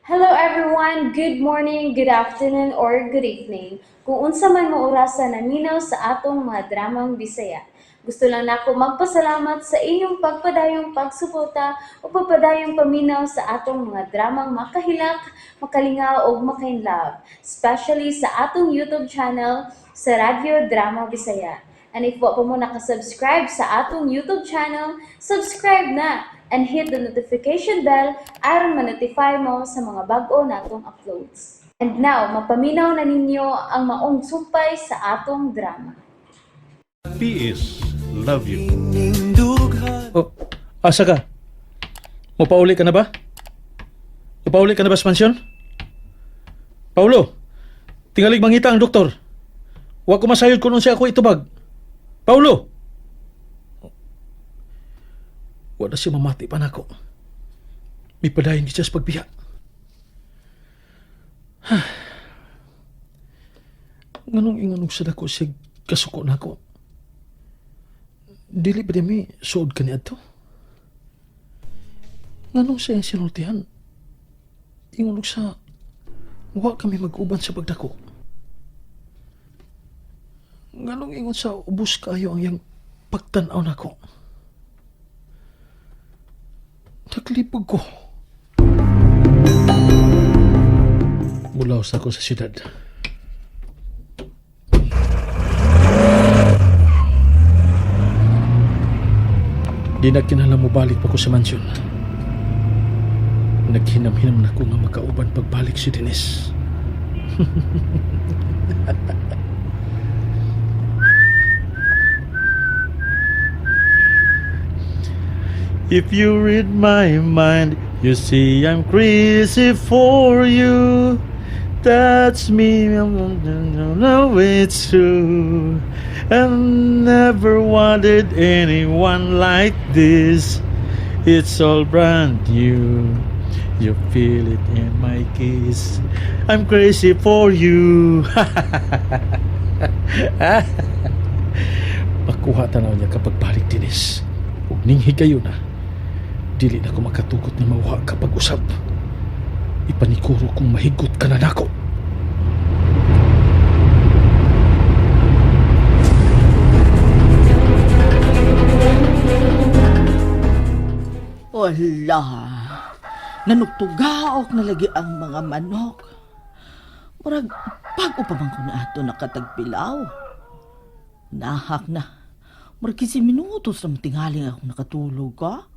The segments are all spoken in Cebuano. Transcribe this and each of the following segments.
Hello everyone! Good morning, good afternoon, or good evening. Kung unsa man mo orasa naminaw sa atong mga dramang Bisaya. Gusto lang nako magpasalamat sa inyong pagpadayong pagsuporta o pagpadayong paminaw sa atong mga dramang makahilak, makalingaw ug makainlove, especially sa atong YouTube channel sa Radyo Drama Bisaya. And if wa pa mo nakasubscribe sa atong YouTube channel, subscribe na and hit the notification bell aron ma-notify mo sa mga bag-o natong uploads. And now, mapaminaw na ninyo ang maong sumpay sa atong drama. PS Love you. Oh, asa ka? Mupauli ka na ba? Mupauli ka na ba sa pansyon? Paulo, tingalig mangita ang doktor. Wa ko masayod kung unsa ako itubag. Paulo! Wa na siya mamati pa nako. Mipadayon gid siya sa pagbiya. Nganong ingon og sa dako siya kasuko nako? Dili ba di mi suod ka niadto? Nganong sa iyang sinultihan? Ingon og sa wa kami mag-uban sa pagdako. Nganong ingon sa ubos kayo ang iyang pagtan-aw nako? Naglibog ko. Mulaw sa ako sa siyudad. Di na kinahanglan mobalik pa ko sa mansyon. Naghinam-hinam na ko nga makauban pagbalik si Denise. If you read my mind, you see I'm crazy for you. That's me, no, it's true. I never wanted anyone like this. It's all brand new. You feel it in my kiss. I'm crazy for you. Makuha tanaw niya kapag balik, Denise. Ug ning higayon na. Dili na ko makatugot na mawha kapag usap. Ipanikuro kung mahigot ka na nako. Wala. Nanuktugaok na lagi ang mga manok. Murag, bago pa man ko na ato nakatagpilaw. Nahak na. Murag 15 minutos na tingaling ako nakatulog ka.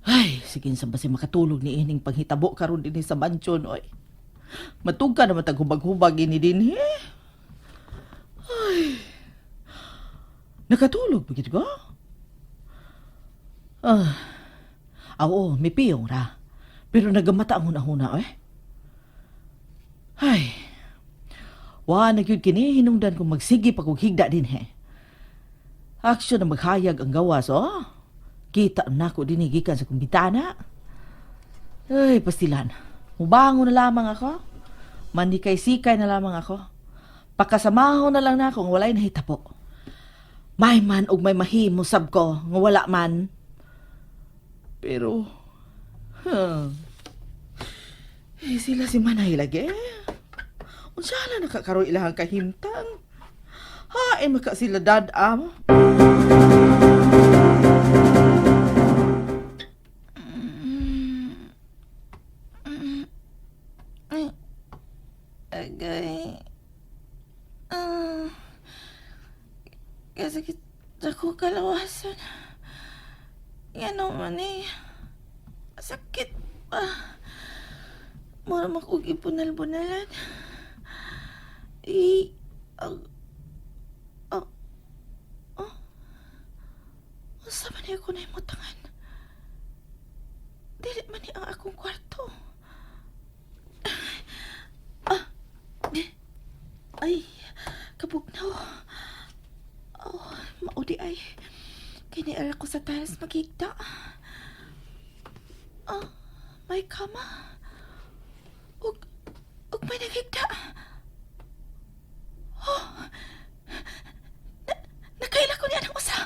Ay, sige sa basi makatulog ni ining panghitabo karon dinhi sa mansyon oy. Matug ka na matag hubag-hubag ini dinhi. Ay. Nakatulog ba gid ko? Ah. Ah, oo, may piyong ra. Pero nagamata ang huna-huna, eh. Ay. Wa na gyud kini hinungdan kung magsige pa kog higda din he. Aksyon na maghayag ang gawas, oh. Kita na ko dinhi gikan sa kong bitana. Ay, pastilan. Mubangon na lamang ako. Manikay-sikay na lamang ako. Pakasamaho na lang na ako nga walay nahitabo. May man og may mahimo sab ko nga wala man. Pero, huh. Eh, sila si Manay lagi. Unsa na nakakaroon ilahang kahimtang? Ha, eh maka sila dadam. Agay. Ah. Kasakit ako kalawasan. Yan naman eh. Sakit pa. Mura makog ibunal-bunalan. Eh, ag, ah, oh. Unsa man ni ako nahimutangan? Dili man ni ang akong kwarto. Ah, ay, kabugnaw. Oh, maudi ay. Kiniara ko sa tiles magigda. Ah, may kama. Ug may nagigda. Oh, na, nakaila ko niya ng usa.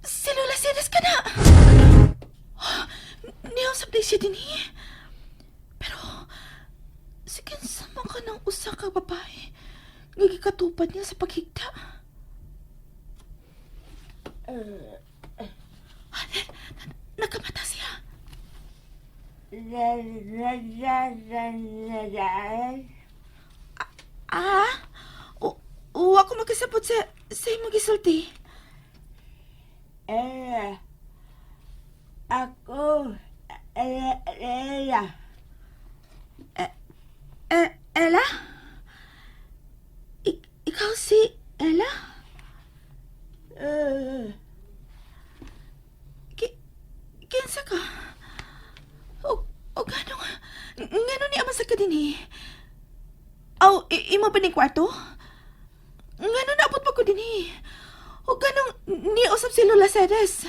Si Lola Ceres ka na. Oh, niyaw sa siya din eh. Kanang usa ka babae nga gikatupad niya sa paghigda. Ah, nakamata siya. Ah, o ako makasabot sa imong gisulti. Ako, Ella. Eh, Ella? Ikaw si Ella? Kinsa ka? O ngano ni ama sa ka dinhi? Aw, imo ba ning kwarto? Ngano naabot pa ko dinhi? O ganong niusap si Lola Ceres?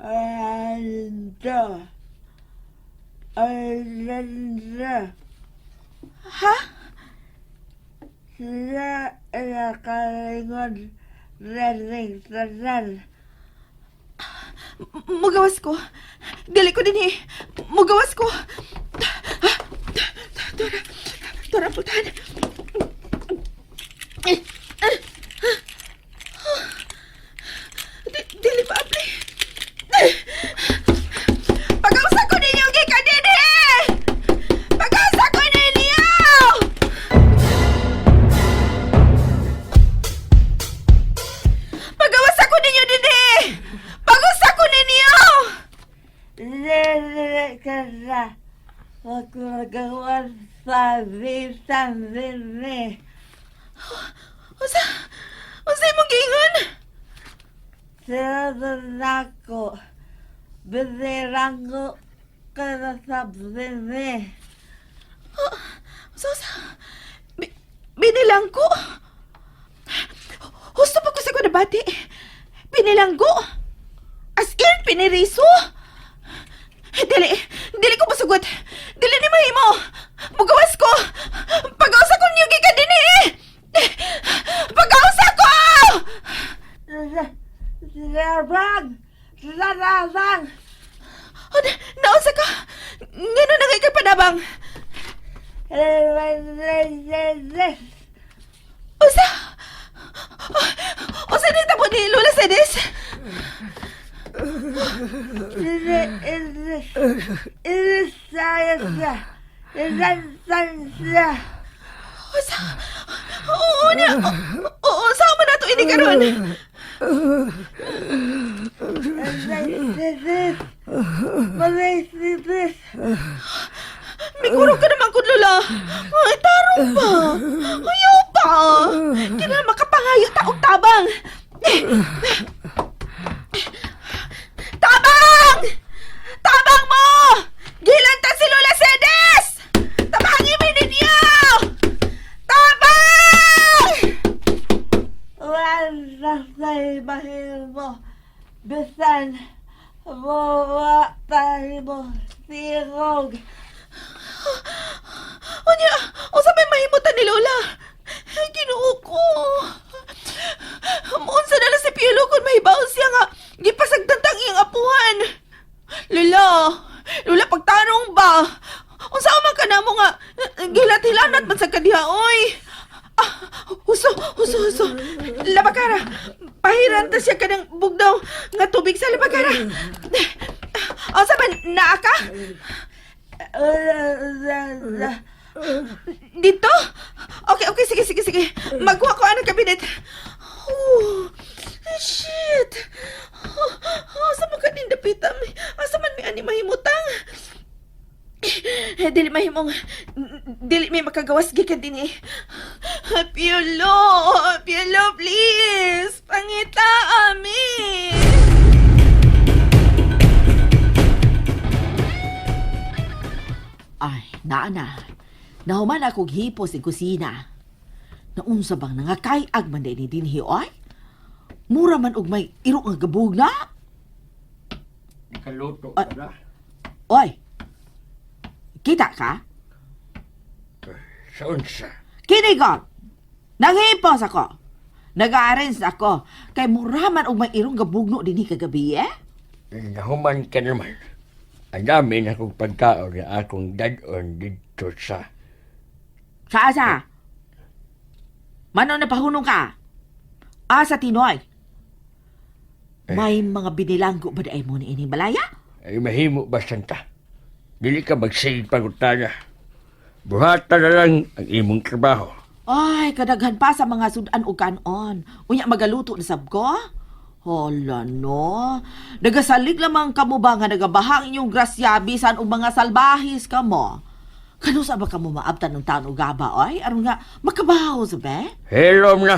Ando. Ando. Ha? Sila nakalingon rening tanan. Mugawas ko. Dili ko dinhi. Mugawas ko. Tora, Tora, putahan. Dili pa, apli. Pag-usa ko ninyo, gikan dinhi! Pag-usa ko ninyo! Pag-usa ko ninyo dinhi! Pag-usa ko ninyo! Lele ka na. Magagawan sa bisan dinhi. Unsa? Unsa imong giingon? Sila nako. Biniranggo ka na sa dinhi. Unsa unsa? Binilanggo? Husto pa ko sa nabati. Binilanggo? As in, piniriso? Dili, dili ko masugot. Dili ni mahimo. Mugawas ko. Pag-usa ko niyo gikan dinhi. Pag-usa ko! Labang! Labang! Oh, naunsa ka? Ngano na kay panabang? Usa! Usa ni tabo ni Lola Sedes? Usa! Oo na! Oo, sa man nato ini karon? Miguro ka naman kun Lola. Ay, tarong pa. Ayaw pa. Kina makapangayo ta og tabang. Tabang! Tabang mo! Gilanta si Lola Sedes! Tabangin mi ninyo! Tabang! Bisan mo tayo mo sirog. Unya, unsa may mahimutan ni Lola? Ay, Ginoo ko. Unsa na lang si Piolo kung mahibaon siya nga gipasagtantang iyang apuhan. Lola, Lola, pagtanong ba? Unsa man ka namo nga gilat-hilanat man sa kadiha, oy. Ah, huso, huso, huso. Labakara. Pahiran ta siya kanang bugdaw nga tubig sa labakara. Unsa man naa ka? Dito? Okay, okay, sige, sige, sige. Magkuha ko ang kabinet. Oh, shit. Oh, asa man ka nindapita? Asa man mi ani mahimutang? Eh, dili mahimong dili may makagawas gikan dinhi. Piolo, Piolo, please. Pangita amin. Ay, naa na. Nahuman akong hipos sa kusina. Naunsa bang nangakayag man ni dinhi oy? Mura man og may iro nga gabug na. Nakaluto Ay. ka na. Oy. Kita ka? Sa unsa. Kini ko. Naghipos ako. Nag-arrange ako. Kay mura man og may irong gabugno dinhi kagabi eh. Nahuman ka naman. Ang dami na kong pagkaon na akong dadon dito sa Sa asa? Mano na pahunong ka? Asa Tinoy? May mga binilanggo ba daay mo ni ining balaya? Ay mahimo ba santa? Dili ka magsigig pagutana. Buhatan na lang ang imong trabaho. Ay, kadaghan pa sa mga sudan o kanon. Unya magaluto na sab ko? Hala no. Nagasalig lamang kamo ba nga nagabaha ang inyong grasya bisan og mga salbahis kamo? Kano sa ba kamo maabtan ng taon og gaba ay? Aron nga makabaho sa be? Helom na.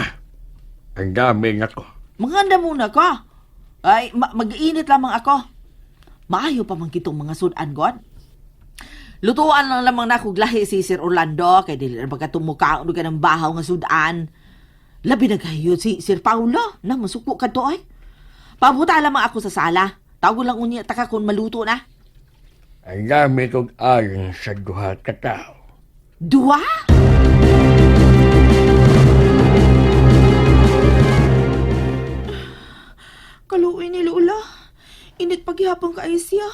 Ang dami na ko. Manganda muna ka. Ay, mag-init lamang ako. Maayo pa man kitong mga sudan god. Lutuan lang lamang na kog lahi si Sir Orlando kay dili na pagkatumuka og ng bahaw nga sudan. Labi na kayo si Sir Paulo na masuko kadto ay. Pabuta lamang ako sa sala. Tawag lang unya taka kung maluto na. Ang dami kong alang sa duha ka tao. Duwa? Kaluoy ni Lola. Init paghihapon kaayo siya.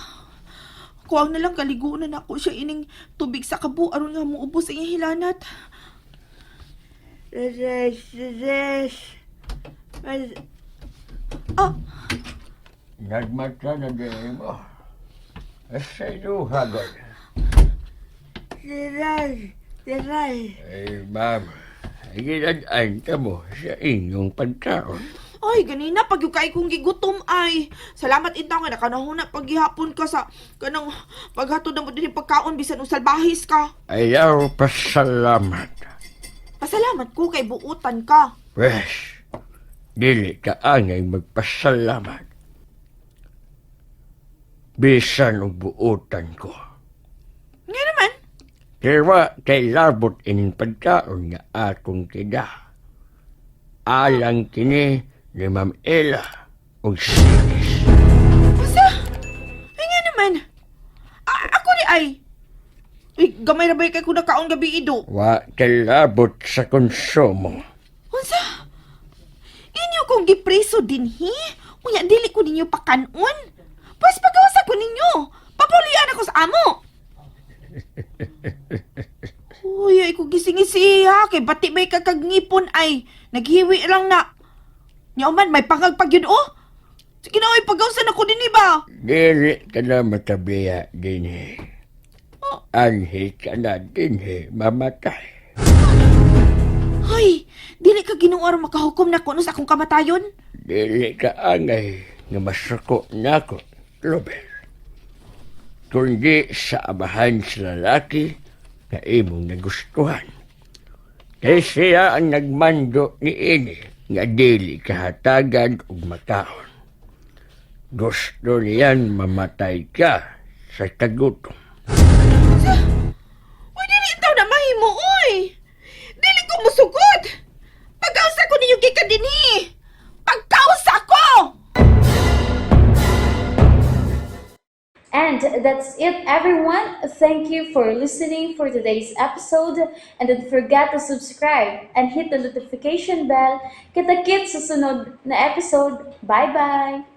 Kuwang na lang kaligunan ako siya ining tubig sa kabo aron nga muubos ang iyang hilanat. Ah, Nagmata na din mo. Sa duha god. Ay, ma'am. Ginad-an ka mo sa inyong pagkaon. Ay, ganina pag yung kay kong gigutom ay. Salamat intaw nga nakanahuna paghihapon ka sa kanang paghatod na mo din yung pagkaon bisan og salbahis ka. Ayaw pasalamat. Pasalamat ko kay buutan ka. Pwes, dili ka angay magpasalamat. Bisan og buotan ko. Nga naman. Kaya kay labot ining pagkaon nga akong kida. Alang kini ni Ma'am Ella og sinis. Basta. Ay nga naman. Ako ni ay. Uy, gamay ra ba kay ko nakaon gabi ido? Wa kay labot sa konsumo. Unsa? Inyo kong gipreso dinhi? Unya dili ko ninyo pakanon. Pwes pagawasa ko ninyo. Papulian ako sa amo. Uy, ay ko gising-isiha kay bati may kakagnipon ay naghiwi lang na. Nya man may pangagpag yun oh. Sige na oy pagawsan ako dinhi ba? Dili ka na matabiya dinhi. Anhi ka na dinhi mamatay. Hoy, dili ka Ginoo aron makahukom na kuno sa akong kamatayon. Dili ka angay nga masuko nako, Robert. Kundi sa amahan sa lalaki nga imong nagustuhan. Kay siya ang nagmando ni ini nga dili kahatagan og makaon. Gusto niyan mamatay ka sa kagutom. Uy, dili itaw na mahimo, uy! Dili ko musugot! Pagkausa ko ninyo gikan dinhi! Pagkausa ko! And that's it, everyone. Thank you for listening for today's episode. And don't forget to subscribe and hit the notification bell. Kita-kits sa sunod na episode. Bye-bye!